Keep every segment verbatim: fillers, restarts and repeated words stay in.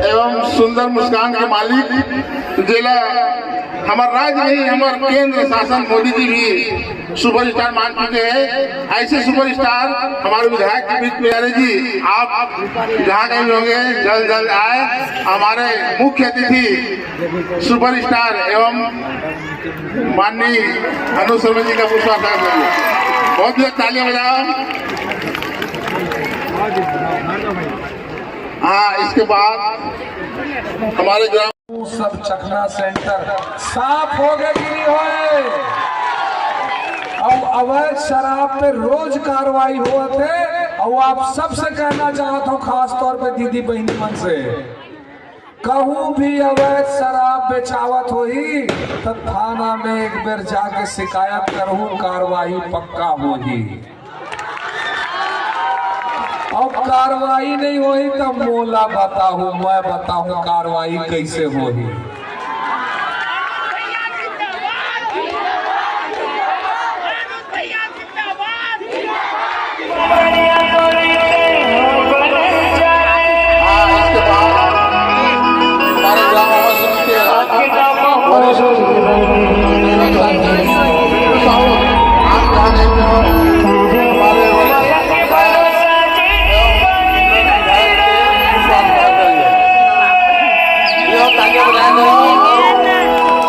एवं सुंदर मुस्कान के मालिक जेला हमर राज्य नहीं, हमर केंद्र शासन मोदी जी भी सुपरस्टार मान चुके हैं। ऐसे सुपरस्टार हमारे विधायक के बीच में आ रहे जी, आप जहाँ कहीं भी होंगे, जल्द जल्द आए। हमारे मुख्य अतिथि सुपरस्टार एवं माननीय अनुज शर्मा जी का पुष्पांजलि करिए। बहुत जोर तालियां बजाओ। हाँ, इसके बाद हमारे ग्राम सब चखना सेंटर साफ हो गए कि नहीं होए? अब अवैध शराब पे रोज कार्रवाई होत हे। और आप सबसे कहना चाहत हूँ, खास तौर पे दीदी बहनी मन से, कहूँ भी अवैध शराब बेचावत होही, त थाना में एक बेर जाके शिकायत करहू, कार्रवाई पक्का होही। अब कार्रवाई नहीं होही, त मोला बताहू, मैं बताहूँ कार्रवाई कैसे होही। हाँ, इसके बाद हमारे ग्राम सभा समिति के वरिष्ठ साहू, आप यहाँ नहीं हो, हमारे वरिष्ठ ये तालियां बजाएं जरा।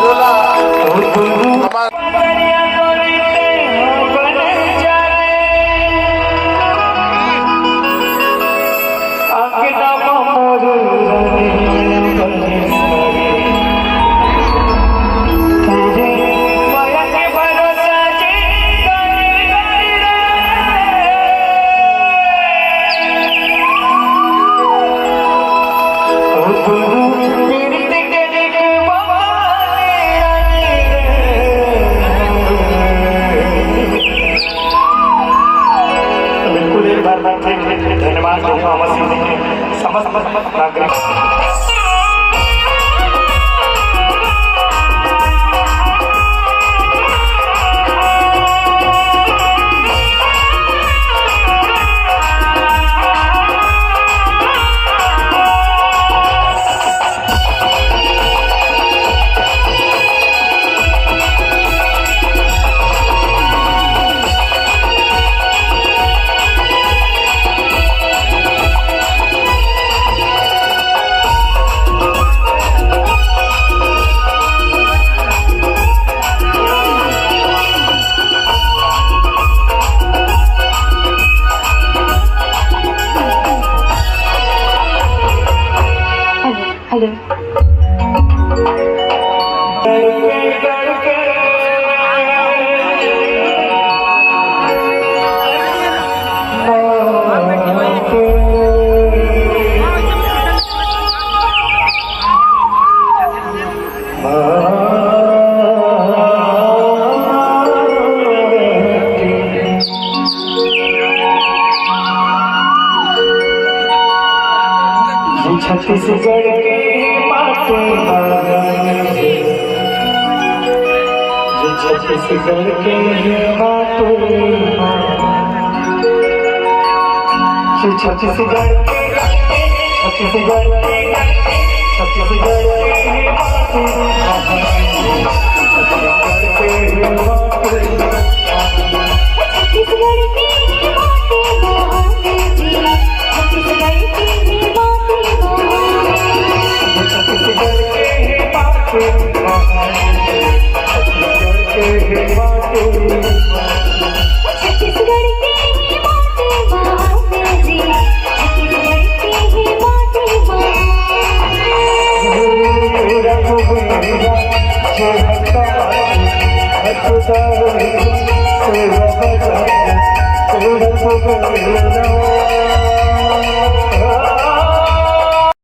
जोला, हमारे बिल्कुल, एक बार मैं फिर धन्यवाद दूंगा अमर सिंह जी के समस्त नागरिक। हेलो। छत्तीसगढ़ के माटी महान, छत्तीसगढ़ के माटी महान, छत्तीसगढ़ के, छत्तीसगढ़ के, छत्तीसगढ़ के माटी महान, छत्तीसगढ़ के माटी महान। छत्तीसगढ़ के ही बाटे महान जी, छत्तीसगढ़ के ही बाटे महान। छत्तीसगढ़ के ही बाटे महान, छत्तीसगढ़ के ही बाटे महान। छत्तीसगढ़ के ही बाटे महान जी, छत्तीसगढ़ के ही बाटे महान।